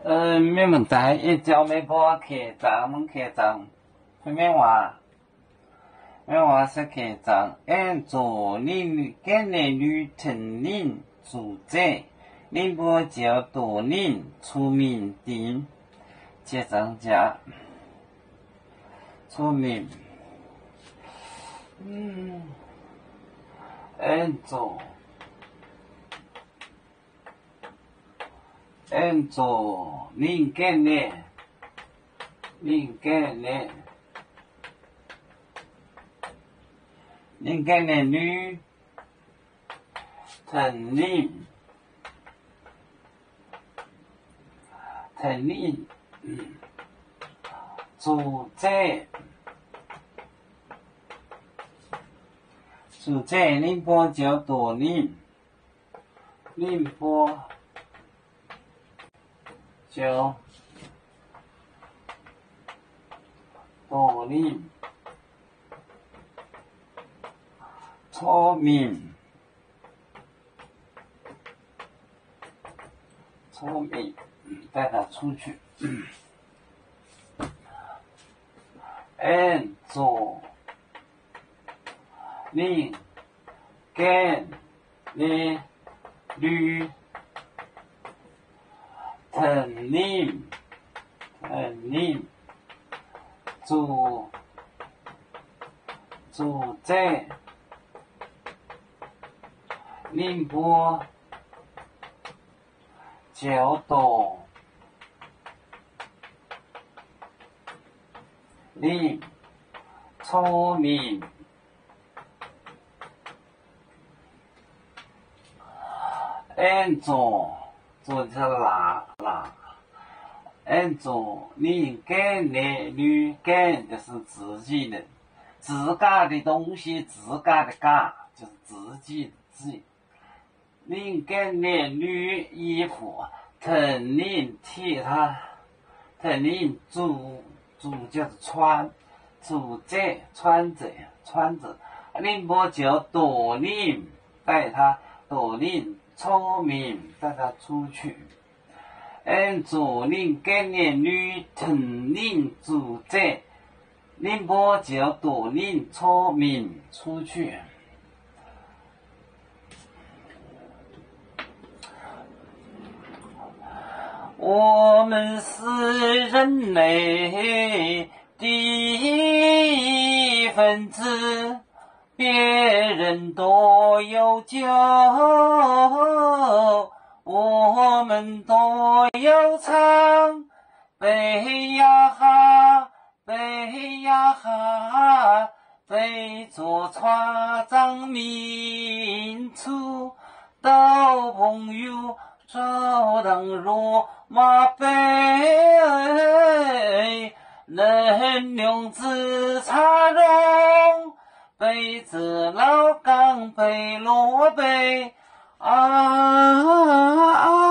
Mienh muoz-doic, ih jauv meih mbuo keh zaangc, mv keh zaangc, mienh waac, mienh waac se keh zaangc. Aengx zoqc ninh gaengh naeqc lui tengx ninh zuqc zeqv, ninh mbuo ziouc doqc ninh cun-mingh dingx. Ziex zaangc jaax, cun-mingh. Aengx zoqc, aengx zoqc ninh gaengh naeqc, ninh gaengh naeqc, ninh gaengh naeqc lui tengx ninh, tengx ninh zuqc zeqv, zuqc zeqv ninh mbuo ziouc doqc ninh, ninh mbuo ziouc doqc ninh cun-mingh, cun-mingh, 带他出去. Aengx zoqc ninh gaengh naeqc lui tengx ninh, tengx ninh zuqc, zuqc zeqv ninh mbuo ziouc doqc ninh cun-mingh. Aengx zoqc, zoqc laac, laac. Aengx zoqc ninh gaengh naeqc lui gaengh, 就是直径的, 直径的东西, 直径的 径, 就是直径, 径. Ninh gaengh naeqc lui 衣服, tengx ninh 替他, tengx ninh zuqc, zuqc 就是穿, zuqc zeqv, 穿着, 穿着. Ninh mbuo ziouc doqc ninh, 带他, doqc ninh cun-mingh, 带他出去. Aengx zoqc ninh gaengh naeqc lui tengx ninh zuqc zeqv, ninh mbuo ziouc doqc ninh cun-mingh, 出去. 我们是人类的一份子，别人都有酒，我们都要唱。 杯呀哈，杯呀哈，杯中夸张民族，斗篷又手当落马杯，能用紫砂容，杯子老钢杯落杯啊。